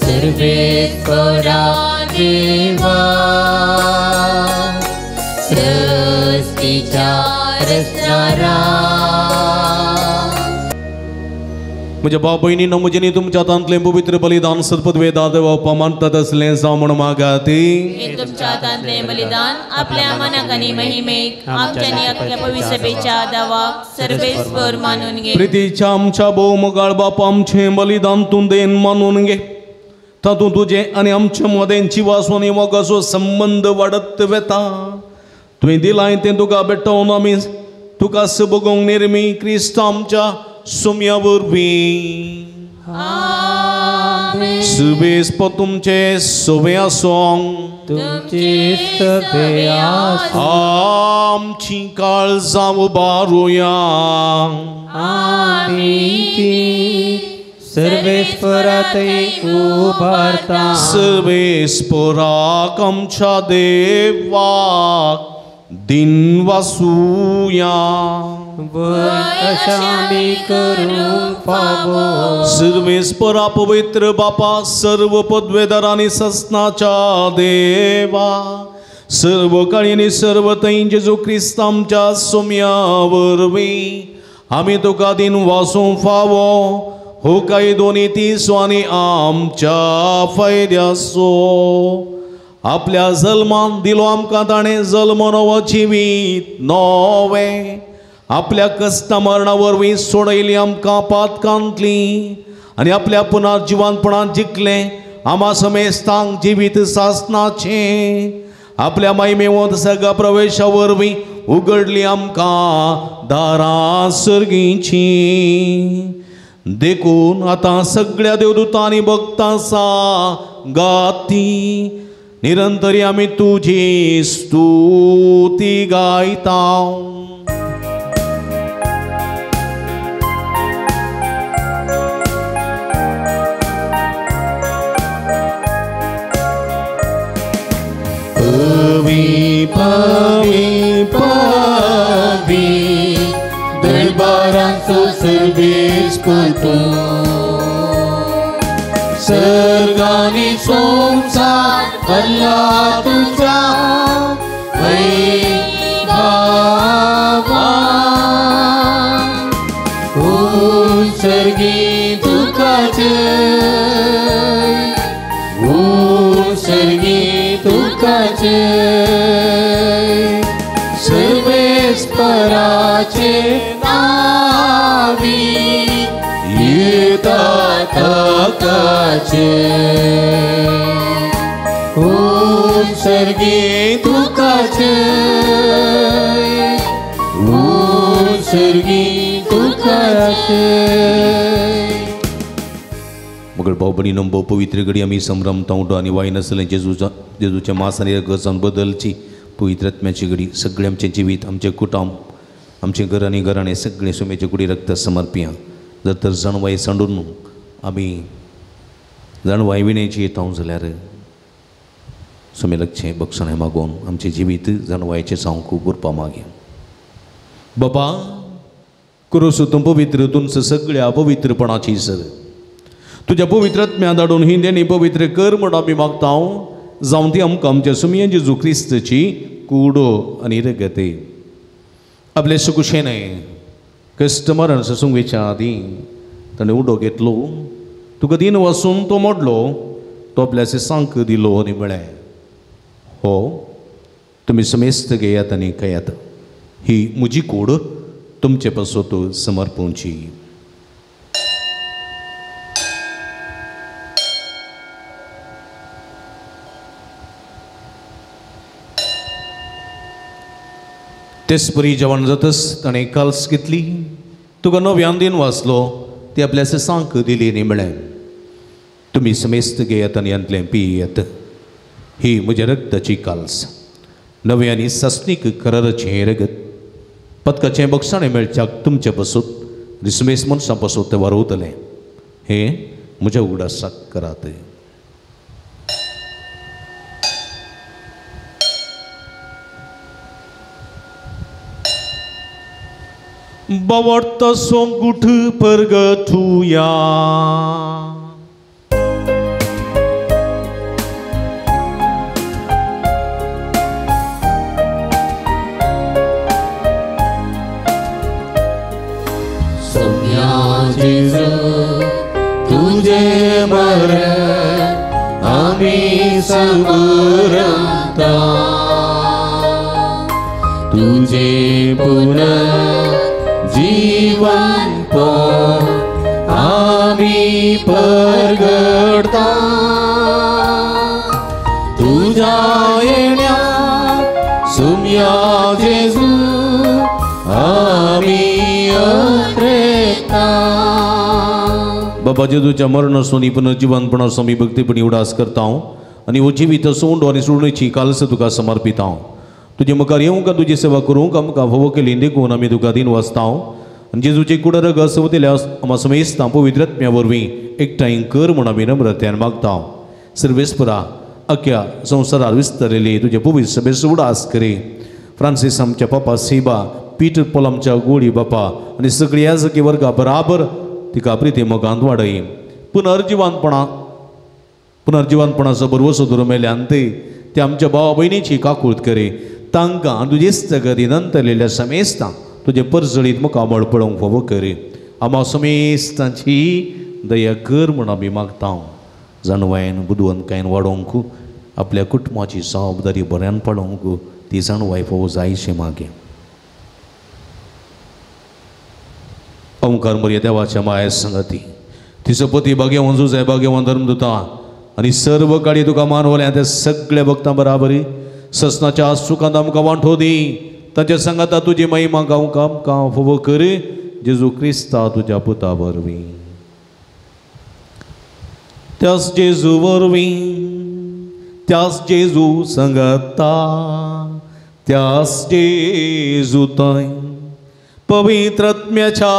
सर्वेस्परा देवा, सृष्टीच्या रचणारा. म्हज्या भाव भयणीनो, म्हजेनी तुमच्या हातांतलें पवित्र बलिदान सदपदवेदा देवा मानतात असलें जावं म्हूण मागात. तुमच्या हातांतलें बलिदान आपल्या मनाक आनी महिमेक आमच्या आनी आपल्या पवित्र सभेच्या दावाक सर्वेस्पर मानून घे. प्रितीच्या आमच्या भोव मोगाळ बापा, आमचें बलिदान तूं देन मानून घे. तातूंत तुजें आनी आमचे मदें जिवासो आनी मोगाचो संबंद वाडत वेता. तुवें दिलां तें तुका भेटोवन आमी तुका सबगोंग निर्मी क्रिस्त आमच्या सुम्या वरवीं. सुबेस्प तुमचे सवे आसूं, तुमचे सवे आसूं. आमची काळजां उबारुया. आमी सर्वेस्परातय उबारता. सर्वेस्पराक आमच्या देवाक दिन वासुया. अशा आमी करूंक फावो. सर्वेस्परा पवित्र बापा, सर्व पदवेदार आनी ससनाच्या देवा, सर्व काळी आनी सर्व थंय जेजू क्रिस्त आमच्या सोम्या वरवीं आमी तुका दिन वासूंक फावो. हो कायदो नीतीचो आनी आमच्या फायद्याचो. आपल्या जल्मान दिलो आमकां ताणें जल्म नवो जिवीत नवें, आपल्या कश्टा मरणा वरवीं सोडयली आमकां पातकांतली आनी आपल्या पुनर्जिवानपणान जिखलें आमा समेस्तांक जिवीत सासनाचें आपल्या मायमेवंत सगळ्या प्रवेशा वरवीं उगडली आमकां दारां सर्गीची. देखून आतां सगळ्या देवदूतांनी भक्तां गाती निरंतरी आमी तुजी स्तुती गायता. पवी पवी पवी दरबारांचो सर्वेस पतू सर्गानी संसार भरला तुझ्या वैभवान. उत्सर्गी तुका जय, उत्सर्गी तुका जय, सर्वेस्पराचे नावी येता ताकाचे. उत्सर्गी तुका जय, उत्सर्गी तुका जय. मगर भाऊ भयणीनो भोव पवित्र घडी आमी संभ्रमता उठो आनी वाय नासलें जेजूच्या मास आनी रगतान बदलची पवित्र आत्म्याची घडी सगळें आमचें जिवीत आमचें कुटुंब आमचें घर आनी घराणें सगळें सुमेचे कुडी रक्त समर्पिया. जर तर जाणवाय सांडून आमी जाणवाय विणेची येता जाल्यार सुमे लक्षें बक्षणें मागोवन आमचें जिवीत जाणवायचें जावंक उरपा मागया. बाबा कुरूस तूं पवित्र तुमचं सगळ्या पवित्रपणाची सर तुज्या पवित्र आत्म्या धाडून ही देणी पवित्र कर म्हण आमी मागता जावं ती आमकां आमच्या सुमये जेजू क्रिस्तची कुडो आनी रगते. आपले सुकुशेने कस्टमरान ससुंगेच्या आदीं ताणें उडो घेतलो तुका दिन वासून तो मोडलो तो आपल्या सांक दिलो आनी म्हळें हो तुमी समेस्त घेयात आनी खायात ही म्हजी कूड तुमचे पासत समर्पूंची. तेचपरी जेवण जातच ताणें काल्स घेतली तुका नव्यान दिन वाचलो ती आपल्या सांक दिली आनी म्हळें तुमी समेस्त घेयात आनी हांतलें पियेत ही म्हज्या रक्ताची काल्स नवे आनी सासणीक कराराचें रगत पदकाचें बक्षाणें मेळच्याक तुमचे पासत समेस्त मनशां पासत तें वारवतलें हें म्हज्या उगडासाक करात. बावडता सोंगूठ परगटुया. सोम्या जेजू तुझे मरण आमी समरता तुझे पुनः जीवन पण आमी परगडता तुझ्या येण्या सुम्या जेजू आमी अत्रेता. बाबा जेजूच्या मरणासून पुनर्जीवनपणाचो आमी भक्तीपणी उडास करता आनी हो जिवीत सोंडो आनी सोडणेची कालस तुका समर्पिता. तुजे मुखार येवंक तुजी सेवा करूंक आमकां फावो केली देखून आमी तुका दिन वाचता आनी जेजूचे कुडर रगत सवतेल्या आमा समेस्तां पवित्र आत्म्या वरवीं एकठांय कर म्हूण आमी नम्रतेन मागता. सर्वेस्परा अख्या संवसारार विस्तारिल्ली तुजे पवित्र सभेचो उडास करी. फ्रांसीस आमच्या पापा सेबा पीटर पॉल आमच्या गोळी बापा आनी सगळी याजकी वर्गा बराबर तिका प्रिती मोगांत वाडय. पुनर्जिवानपणाचो भरवसो धरून मेल्यान ते आमच्या भावा भयणीची काकूळत करी. तांकां तुजेच गती नंतरलेल्या समेस्तां तुजें परजळीत मुखामळ पळोवंक फावो करी. आमा समेस्तांची दया कर म्हूण आमी मागता. जाणवायन बुदवंतकायेन वाडोवंक आपल्या कुटुंबाची जबाबदारी बऱ्यान पळोवंक ती जाणवाय फावो जायशी मागे. ओंकार मरिया देवाच्या माया संगती तिचो पती भाग्यवान जुजाय भाग्यवान धर्मदुता आनी सर्व काळी तुका मानवल्या त्या सगळ्या भक्तां बराबरी ससनाच्या सुखांत आमकां वांटो दी. तांच्या सांगाता तुजी महिमा गावंक आमकां फावो कर जेजू क्रिस्ता तुज्या पुता वरवीं. त्याच जेजू वरवीं, त्याच जेजू संगता, त्याच जेजू थंय पवित्र आत्म्याच्या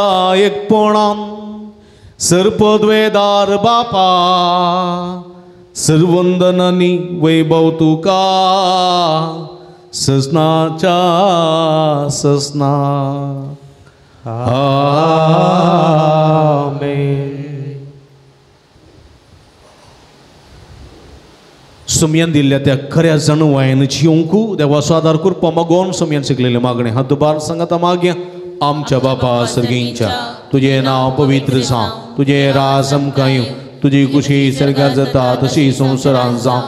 एकपणान सर्पद्वेदार बापा सर्वंदनानी वैभव तुका ससनाच्या ससना. आमेन. सुमयान दिल्ल्या त्या खऱ्या जाणवायन जिवंकू देवाचो आदार कृपा मागोवन सुमयान शिकलेले मागणे हात बार सांगाता मागया. आमच्या बापा सर्गींच्या, तुजें नांव पवित्र जावं, तुजें राज आमकां येवं, तुजी कुशी सर्गार जाता तशी संवसारांत जावं.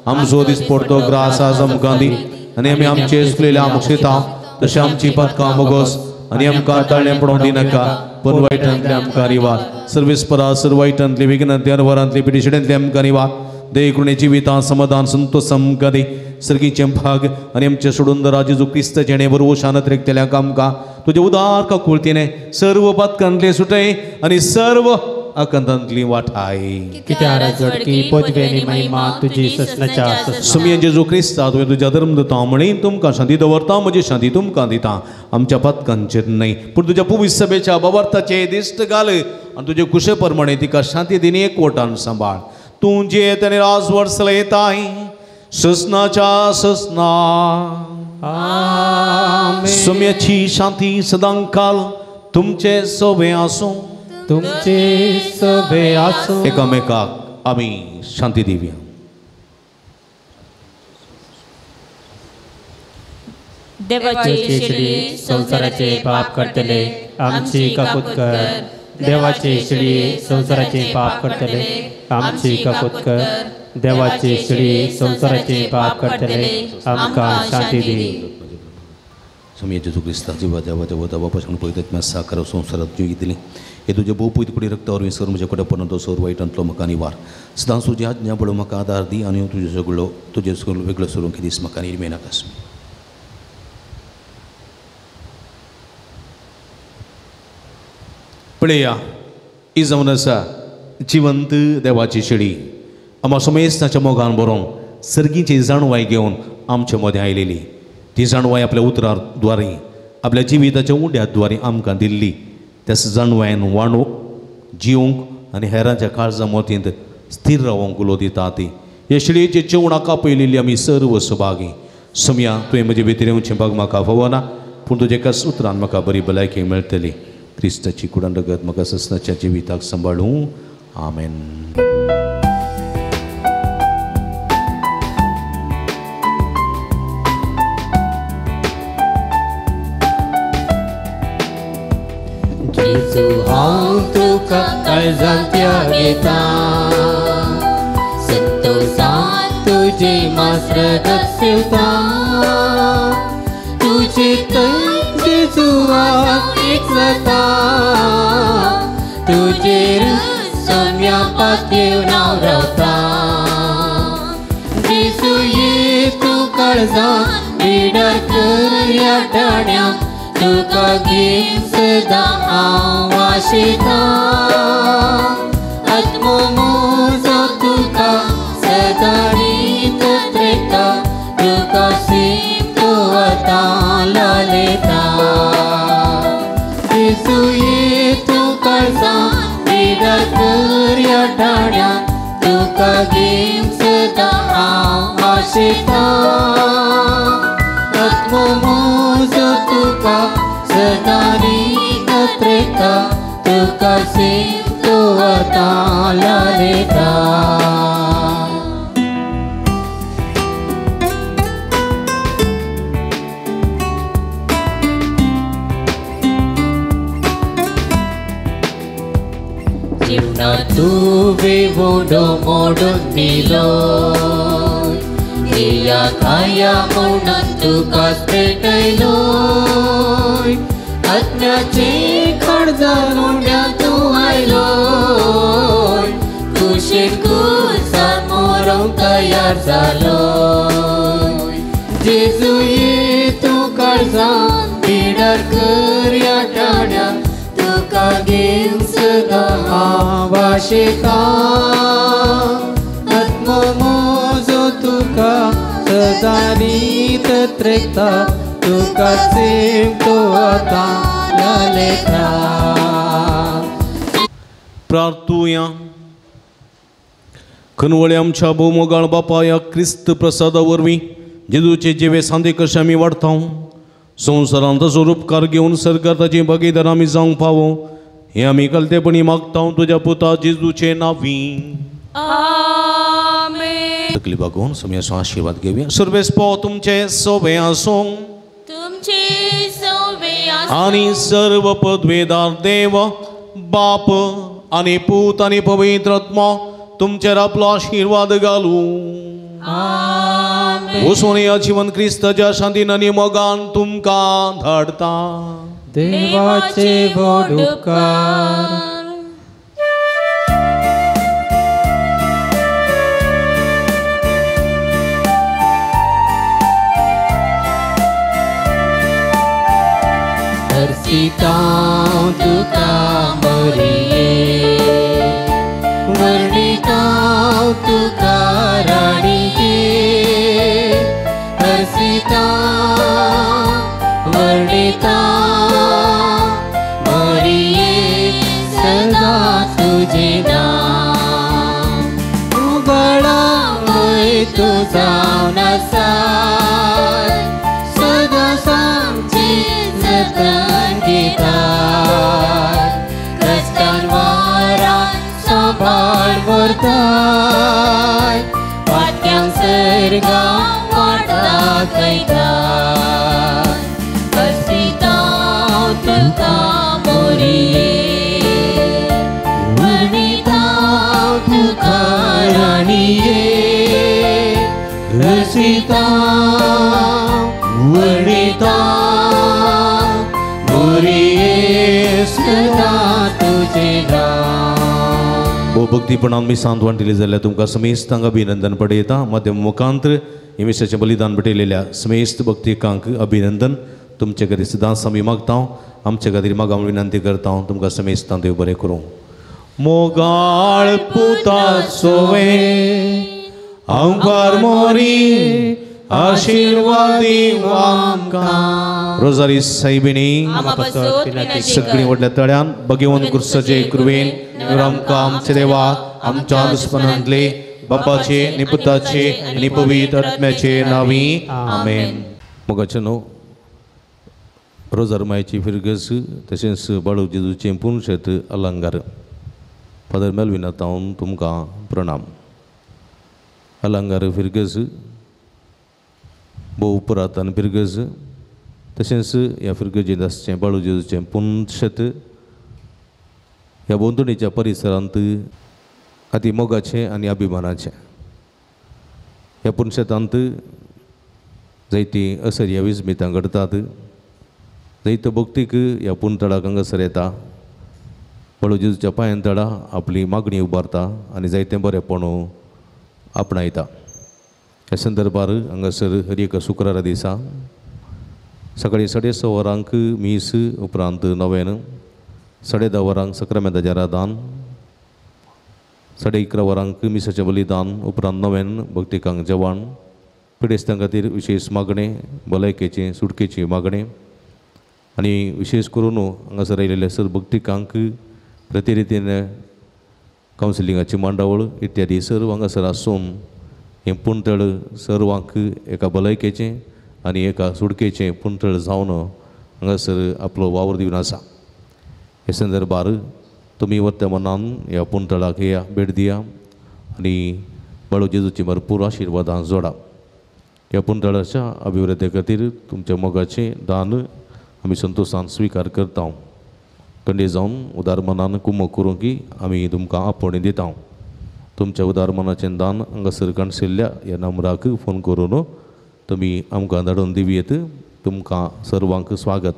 आमचो दिसपडतो ग्रास आज आमकां दी आनी आमी आमचे चुकलेल्या आमक्षेता तशें आमची पातकां मोगोस आनी आमकां ताळें पडोवंक दिनाका, पूण वायटांतले आमकां रिवार. सर्वेस्परा सर्व वायटांतली विघ्नांतली अनवरांतली पिडिशिड्यांतली आमकां रिवार. देह जिवितां समाधान संतोष आमकां दी. सर्गीचें भाग आनी आमचें सोडून दरा जेजू क्रिस्त जेणे बरोबर शानत रेखतल्यांक आमकां तुजे उदार काकुळतीने सर्व पातकांतले सुटय आनी सर्व आकांतांतली वाठाय. सुमयन जेजू क्रिस्ता तुवें तुज्या धर्म दिता म्हणी तुमकां शांती दवरता, म्हजी शांती तुमकां दिता. आमच्या पातकांचेर न्हय पूण तुज्या पुवीस सभेच्या बाबार्थाचे दिश्ट घाल आनी तुजे कुशे प्रमाणे तिका शांती दिनी एकवटान सांबाळ. तूं जे आनी राजवट चलयताय ससनाच्या ससना. सुम्याची शांती सदांकाल तुमचे सोबे आसूं, तुमचे सोबे आसूं. एकामेकाक आमी शांती दिवया. देवाची शिडी संवसाराचे पाप करतले आमची काकूत कर. देवाची शिडी संवसाराचे पाप करतले आमची काकूत कर. देवाची शिडी संवसाराचे पाप करतले आमकां शांती दी. स्वामी जेजू क्रिस्ता जिवा देवा देवता बापा सांगून पवित्र साकार संवसारात जिवीत दिली हे तुजे भोव पवित्र कुडी रक्तावर विसर म्हज्या कडेन पर्यंत सोर वायटांतलो म्हाका निवार. सदांच तुजी आज्ञा पळोव म्हाका आदार दी आनी तुजे सगळो तुजे सगळो वेगळो सोडूंक दीस म्हाका निर्मे नाका. पळया ही जावन आसा जिवंत देवाची शेळी आम्हा समेस्ताच्या मोगान बरोवन सर्गीची जाणवाय घेवन आमचे मदें आयलेली. ती जाणवाय आपल्या उतराद्वारे आपल्या जिविताच्या उंड्याद्वारे आमकां दिल्ली. त्या जाणवायन वाणू जिवंक आनी हेरांच्या काळजा मोतींत स्थीर रावंक उलो दिता. ती हे शेळयेचे जेवणाक कापयलेली आमी सर्व सभागी. समया तुवें म्हजे भितर येवचें भाग म्हाका फावना पूण तुजे एकाच उतरान म्हाका बरी भलायकी मेळटली. क्रिस्ताची कुडान रगत म्हाका ससनाच्या जिविताक सांबाळूं. आमेन. जेजू हांव तुका काळजांत घेता, संतोषान तुजे मास रगत सेवता, तुजे तन जेजू हांव एक जाता, तुजेर सम्या पात घेवन हांव रावता. जेजू ये तूं काळजांत बिडार कर ह्या ठाण्याक, तुका घेवन सदां हांव आशेतां. आत्मो म्हजो तुका सदां रीत त्रेता, तुका सीम तूं आतां लालयता. जेजू ये तूं काळजांत बिडार कर ह्या ठाण्याक, तुका घेवन सदां हांव आशेतां. आत्मो म्हजो तुका सदां रीत त्रेता, तुका सीम तूं आतां लालयता. जीवनांत तुवें उडो मोडून दिलो, दिया काया म्हणून तुकाच भेटयलो, आत्म्याचे काळजान उण्या तूं आयलो, कुशीन कुसान उदार जालो जेजू ये तूं काळजान बिडार करया टाण्या तुका घेवन सदां हांव आशेतां आत्मो म्हजो तुका सदां रीत त्रेकता तुका सेम तो आतां ललेता. प्रार्थुया. खनवळे आमच्या भोवमोगाळ बापा ह्या क्रिस्त प्रसादा वरवीं जेजूचे जिवे सांदे कशे आमी वाडटा संवसारांत ताचो उपकार घेवन सरकार ताची भागीदार आमी जावंक पावो हें आमी कलतेपणी मागता तुज्या पुता जेजूचे नांवी. तकली बागोवन समयाचो आशिर्वाद घेवया. सर्वेस्पो तुमचे सोबे आसूं आनी सर्व पदवेदार देव बाप आनी पूत आनी पवित्र आत्मो तुमचेर आपलो आशिर्वाद घालूं. वचून या जीवन क्रिस्ताच्या शांतीन आनी मोगान तुमकां धाडटा. देवाचे व्हड उपकार. हर्षितां तुका मोरये वर्णितां तुका राणये हर्षितां वर्णितां मोरये सदां तुजें नांव उगळावय तूं जावन आसा सदां सांगचें जतन घेता कश्टान वारान सांबाळ व्हरताय वाट्यांक सर्गा वाट दाखयताय हर्षितां तुका मोरये वर्णितां तुका राणये हर्षितां वर्णितां मोरये सदां तुजें नांव. हो भक्तीपणान मिसांत वांटिली जाल्यार तुमकां समेस्तांक अभिनंदन पडयता. माध्यम मुखांत हे मिसाचें बलिदान भेटयलेल्या समेस्त भक्तिकांक अभिनंदन. तुमचे खातीर सदांच आमी मागता आमचे खातीर मागा विनंती करता. तुमकां समेस्तांक देव बरें करूं. मोगाळ पुता सोवे आमकार मोरी आशिर्वादी आमकां. रोजारी सायबिणी सगळीं व्हडल्या तळ्यान बगेवन क्रुसाचे कृपेन आमकां आमचे देवा आमच्या दुस्मनांतले बापाचे आनी पुताचे आनी पवित्र आत्म्याचे नांवी आमेन. मोगाचे न्हू रोजार मायची फिरगस तशेंच बाळू जेजूचें पुनशेत अलंकार. फादर मेलविना तावन तुमकां प्रणाम. अलंकार फिरगस भोव पुरातन फिरगज तशेंच ह्या फिरगजेंत आसचें बाळू जेजूचें पुनशेत ह्या भोंवतणीच्या परिसरांत अती मोगाचें आनी अभिमानाचें. ह्या पुनशेतांत जायतीं असर्या विस्मितां घडटात. जायतो भक्तीक ह्या पुनतळाक हांगासर येता. बाळू जेजूच्या पांयां तळा आपली मागणी उबारता आनी जायतें बरेंपण आपणायता. ह्या संदर्भार हांगासर हर एका शुक्रारा दिसा सकाळीं 6:30 वरांक मीस उपरांत नव्यान 10:30 वरांक सक्रामेंताचें आराधन 11:30 वरांक मिसाचें बलिदान उपरांत नव्यान भक्तिकांक जेवण पिडेस्तां खातीर विशेश मागणें भलायकेचें सुटकेची मागणें आनी विशेश करून हांगासर आयिल्ल्या सर भक्तिकांक प्रतिरितीन कावन्सिलिंगाची मांडावळ इत्यादी सर्व हांगासर आसून हें पुणतळ सर्वांक एका भलायकेचें आनी एका सुटकेचें पुणतळ जावन हांगासर आपलो वावर दिवन आसा. हे संदर्भार तुमी वर्तमानान ह्या पुणतळाक या भेट दिया आनी बाळू जेजूची भरपूर आशिर्वादां जोडा. ह्या पुणतळाच्या अभिवृद्धी खातीर तुमच्या मोगाचें दान आमी संतोशान स्विकार करता. कंडे जावन उदार मनान कुमक करूंक की आमी तुमकां आपोवणें दिता. तुमच्या उदार मनाचें दान हांगासर काणशिल्ल्या ह्या नंबराक फोन करून तुमी आमकां धाडून दिवयेत. तुमकां सर्वांक स्वागत.